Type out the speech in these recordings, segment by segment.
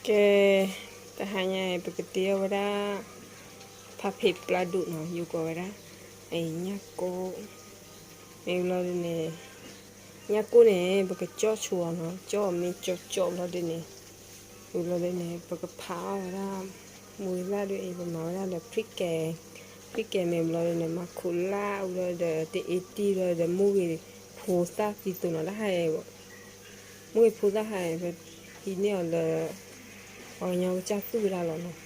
ကဲ, တဟါညါအံၤ ပကတ့အီၣ်ဝဲဒၣ် ဖါဖ့းပျၢ်ဒိၣ်နီၤ, ယိၤကိးဝဲဒၣ် အံၤ ညၣ်ကိၣ်, မ့ၢ်ဘျီဒ်န့ၣ် ညၣ်ကိၣ်န့ၣ် ပကကၠီၣ်ဆိအီၤနီၤ, ကၠီၣ်အီၤမ့ၢ်ကၠီကၠီဘျီဒ်န့ၣ်, ဝံၤဘျီဒ်န့ၣ် ပကဖးအီၣ်ဝဲဒၣ် မူဂံၢ်သၣ်ဒ်အံၤ ပမၤဝဲဒၣ်ဒီး ဖံကဲ, ဖံကဲမ့ၢ်ဘျီဒ်န့ၣ် မၤခိးလၢ်ဝံၤဘျီဒီး တအ့တံၢ်ဘျီဒီး မူဂ့ၤဖိသၣ်သံသိးနီၤ, တၢ်ဟါအံၤ မူဂ့ၤဖိသၣ်ဟါအံၤ ပဟံးန့ၢ်အီၤလၢ ပှၤကညီကစၢ်သူၣ်ဝဲဒၣ်လီၤနီၤ,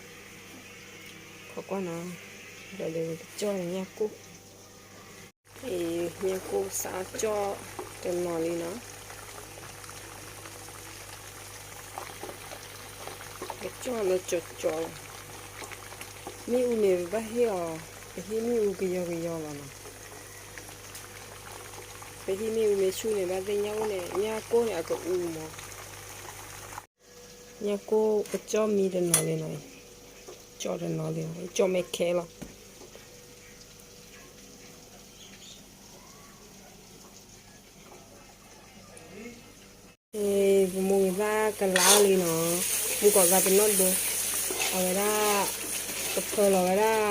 ခိးကွၢ်နီၤ, ဒီးကကၠီၣ်ညၣ်ကိၣ်, အံၤ ညၣ်ကိၣ်စးကၠီၣ်တနီၤလံနီၤ, ကကၠီၣ်လၢကၠီကၠီလီၤ, မ့ၣ်အူန့ၣ် ပဘၣ်ဟ့ၣ်အီၤ, ပဟ့ၣ်မ့ၣ်အူကယီကယီလီၤနီၤ, ပဟ့ၣ်မ့ၣ်အူမ့ၢ်ဆူၣ်န့ၣ် ဘၣ်သ့ၣ်ညၣ်အူန့ၣ် ညၣ်ကိၣ်န့ၣ် အကအူမး, ညၣ်ကိၣ်ကကၠီၣ်မံတနီၤလံနီၤ, ကၠီၣ်တနီၤလံနီၤ, ကၠီၣ်မဲာ်ခဲလီၤ. ပမူဂ့ၤသၣ်ကလးအီၤလံနီၤ, မူကီၢ်သးပနီၣ်ဒိ, အဝဲဒၣ် ကဖၢလီၤဝဲဒၣ်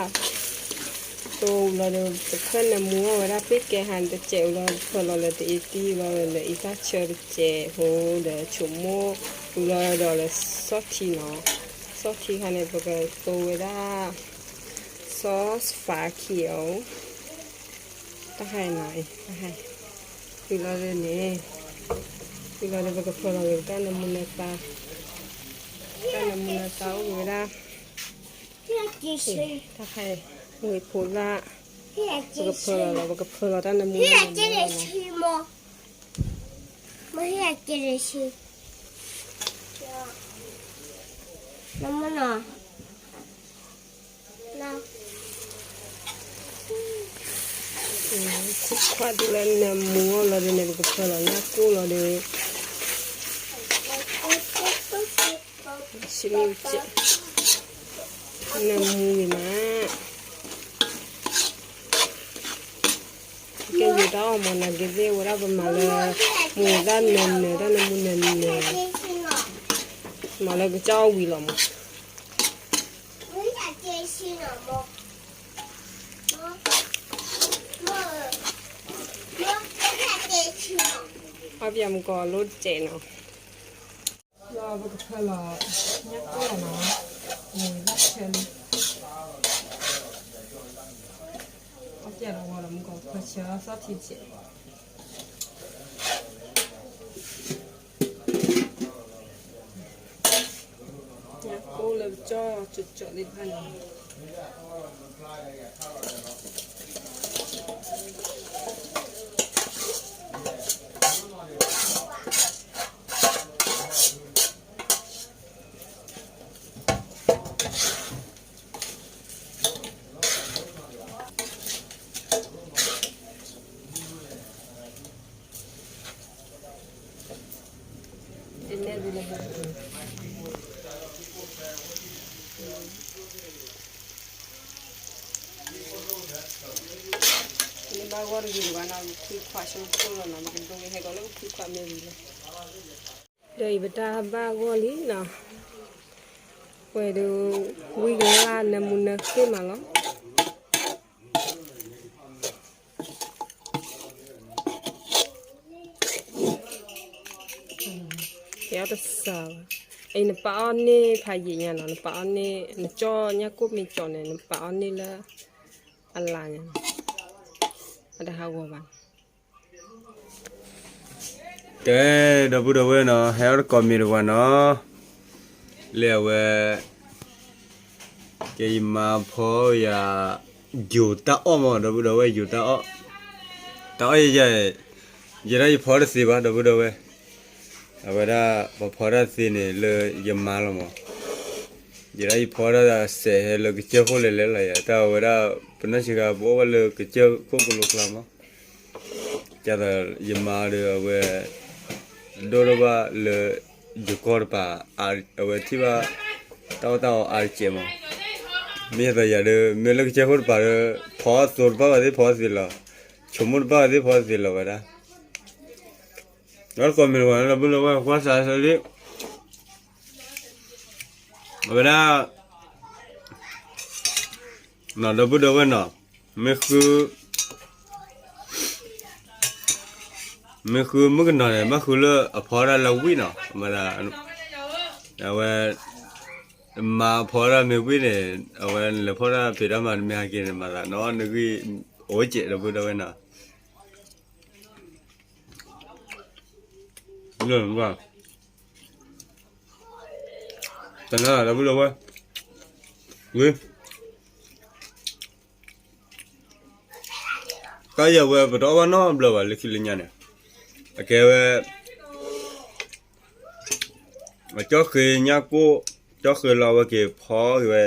သိဝံၤလီၤဒီး ပဖၢနၢမူအီၣ်ဝဲဒၣ် ဖံကဲဟါန့ၣ်တစဲးဝံၤလီၤ ကဖၢလီၤလၢတအ့တံၢ်ဝံၤလီၤဒီး အံသၣ်ဆၢတစဲးဖိဒီး ဆိကမိၣ်ဝံၤလီၤဒီးလၢစီၣ်ထံနီၤ, စီၣ်ထံခါန့ၣ် ပကသိဝဲဒၣ် sauce ဖးခံအီၤ တၢ်ဟါနီၤ, ဝံၤလီၤဒ်န့ၣ်, ဝံၤလီၤဒီး ပကဖၢလီၤက့ၤတၢ်နၢမူနၢသါ, တၢ်နၢမူနၢသါအိၣ်က့ၤဝဲဒၣ်, တၢ်ဟါ, မူဂ့ၤဖိသၣ်, ပကဖၢလီၤလီၤ, ပကဖၢလီၤတၢ်နၢမူနၢသါ, မ့ၢ်ဟဲက့ၤလၢဆံ, နမ့ၢ်နီၤ ခွံခွါတုၤလၢနၢမူအီၤလီၤဒ်န့ၣ် ပကဖၢလီၤညၣ်ကိၣ်လီၤဒီး, ဆံမ့ၢ်ကဲ, နၢမူဂ့ၤမး, ကဲယိၤတၢ်အီၣ်မး နာ်က့သ့ၣ်ဝဲဒၣ်ပမၤလၢ, မူတၢ်နၢၤနၢၤ တၢ်နၢမူနၢၤနၢၤ, မၤလၢကစၢ်အီၣ်ဝံၤလီၤမး, အီၣ်ပၠးမူကီၢ်လိၣ်တစဲးနီၤ, ဒီးပကဖၢလီၤညၣ်ကိၣ်လီၤနီၤ, မူဂ့ၤသၣ်ဆၢလံ, အီၣ်ပၠးလီၤဝီလီၤ မူကီၢ်ဖၢဆၢစီၣ်ထံတစဲး ညၣ်ကိၣ်လၢပကၠီၣ်ကၠီၣ်သ့ၣ်တဖၣ်န့ၣ်, ဘၣ်ဂီၢ်တဂ့ၤတဘၣ်နီၤ ခွံခွါဆိကမိၣ်လီၤနီၤ ပကဒိးက့ၤဟဲကီးလၢပခွံခွါမ့ၢ်ဝံၤလီၤ, ဒီးအံၤပတၢ်ဘၣ်ဂီၢ်လံနီၤ, ပှဲၤဒီး ဝံကလၢ်နၢမူနၢဃ့ၢ်မးလီၤ. ယတစၢ်ဘၣ်, အံၤနပာ်အီၣ်န့ၢ်ဖးယံာ်ညါနီၤ, နပာ်အီၣ်န့ၢ် နကၠီၣ်ညၣ်ကိၣ်မ့ၢ်ကၠီၣ်န့ၣ် နပာ်အီၣ်န့ၢ်လၢအလါညါ, အတဟးဂီၤဘၣ်. ကဲ, ဒီပုၢ်ဒီဝဲၢ်နီၤ, ဟဲအီၣ်တကိးမ့ၤတဝၤနီၤ, လၢအဝဲ ကဲယမၤဖီယၤ ယိၤတၢ်အီၣ်မး ဒီပုၢ်ဒီဝဲၢ် ယိၤတၢ်အီၣ်, တၢ်အီၣ်ယဲယဲ, ယဲဒၣ်ယဖီတသ့ဘၣ် ဒီပုၢ်ဒီဝဲၢ်, အဝဲဒၣ်ပဖီတၢ်သ့န့ၣ် လၢယမါလီၤမး, ယဲဒၣ်ယဖီတၢ်စဲးဟဲလၢကစၢၢ်ခိၣ်လဲၤလဲၤလီၤယၤ တၢ်ဝဲဒၣ် ပနီၢ်ဆံးဃာ်ပအိၣ်ဝဲလၢကစၢၢ်ခိၣ်ကလိကျါမး, ကသိးယမါဒီးအဝဲ ဒိၣ်ထီၣ်ဘၣ်လၢ ယကီၢ်တပၤ, အဝဲထံၣ်ဘၣ် တၢ်အီၣ်တၢ်အီအါတစဲးမး, မ့ၢ်ယသိးယၤဒီး မ့ၢ်လၢကစၢၢ်ခိၣ်တပၤဒီး ဖီအသိးတဘၣ်ဘၣ်သ့ၣ်ဖီသ့လီၤ, ဆိကမိၣ်တဘၣ်ဘၣ်သ့ၣ်ဖီသ့လီၤဝဲဒၣ်, ဒီးတကိးမ့ၤတဝၤလၢ ဒီပုၢ်ဒီဝဲၢ် ကွၢ်စးလံ အဝဲဒၣ် နီၢ် ဒီပုၢ်ဒီဝဲၢ်နီၢ်, မ့ၢ်ဃု မ့ၢ်ဃုမုၣ်ကနီၤန့ၣ် ဘၣ်ဃုလၢအဖီဒၣ်လၢဝံၣ်နီၢ်, မၤသး အဝဲ မၤအဖီဒၣ်မ့ၢ်ဝံၣ်န့ၣ် အဝဲလဲၤဖီဒၣ်ဖံးတၢ်မၤတမ့ၢ်ဟဲက့ၤန့ၣ် မၤသးနီၢ် နဂံၢ်အိၣ်ကဲး ဒီပုၢ်ဒီဝဲၢ်နီၢ်. တနၤဒီပုၢ်ဒီဝဲၢ် ဝံၤ တၢ်ယဲၢ်ဝဲပတအီၣ်ဘၣ်နီတဘျီဘၣ်လၢခံလၢညါန့ၣ်, အကဲဝဲ အကၠီၣ်ဃ့ညၣ်ကိၣ်, ကၠီၣ်ဃ့လီၤဝဲက့ၤဖီက့ၤဝဲ,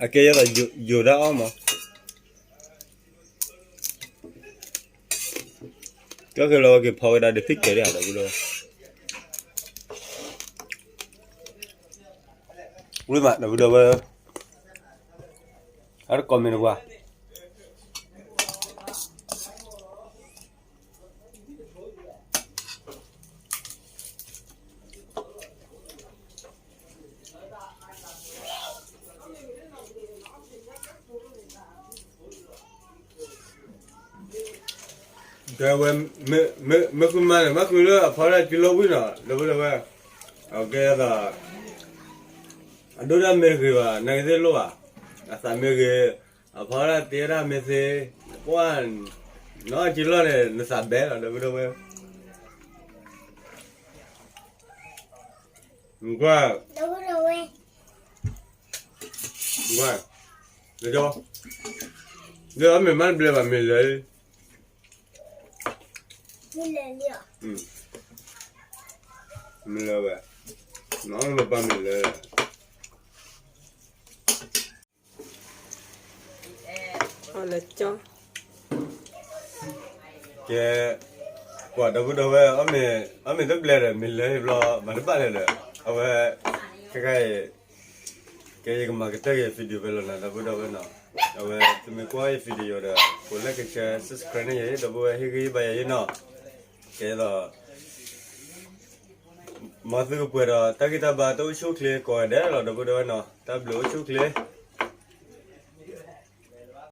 အကဲယဲၢ်သိးယိၤဒၣ်အီၣ်မး, ကၠီၣ်ဃ့လီၤဝဲက့ၤဖီဝဲဒၣ်ဒီးဖံးကဲၤဒၣ်ဒီပုၢ်ဒီဝဲၢ် ဝံၤမး ဒီပုၢ်ဒီဝဲၢ် အတကိးမ့ၢ်တဝါ ကဲဝဲ မ့ၢ်ဃုမၤန့ၣ် ဘၣ်ဃုလၢအဖီဒၣ်က့ၤလီၤဝံၣ်နီၤ ဒီပုၢ်ဒီဝဲၢ်, အကဲသိး အဒိၣ်တၢ်မ့ၢ်တဂ့ၤဘၣ် နာ်က့သ့ၣ်လိၣ်ဘၣ်, အသးမ့ၢ်ဂ့ၤ, အဖီဒၣ်တ့ဒၣ်မ့ၢ်သ့, ကွၢ် နီၢ်က့ၤလီၤန့ၣ် နသးဘဲလီၤ ဒီပုၢ်ဒီဝဲၢ်, ကွၢ် ကွၢ် လၢအမ့ၢ်မ့ၢ်တဘျဲဘၣ်မ့ၢ်လၢ မ့ၢ်လၢဝဲ, နီၢ်ပပၢ်မ့ၢ်လၢ ကဲ ကွၢ်ဒီပုၢ်ဒီဝဲၢ် အီၣ်မ့ၢ်တဘျဲဒီး မ့ၢ်လၢဟ့ၣ်ဘျီ မၤတဘၣ်လဲၣ်ဒီး အဝဲ ခဲခါအံၤ ကဲယကမၤကတၢၢ်က့ၤ video ဖဲလီၤနၤ ဒီပုၢ်ဒီဝဲၢ်နီၤ, အဝဲသုမ့ၢ်ကွၢ်ယ video ဒီး ကိး like share subscribe န့ၢ်ယၤ ဒီပုၢ်ဝဲၢ် ဟ့ၣ်ဂံၢ်ဟ့ၣ်ဘါယၤယ့နီၤ, ကဲသိး မ်သုကပှဲၤဒီး တၢ်ဂံၢ်တၢ်ဘါတအိၣ်ဆူၣ်အိၣ်ချ့ကိးဂၤဒဲးလီၤ ဒီပုၢ်ဒီဝဲၢ်နီၤ, တၢ်ဘျုးအိၣ်ဆူၣ်အိၣ်ချ့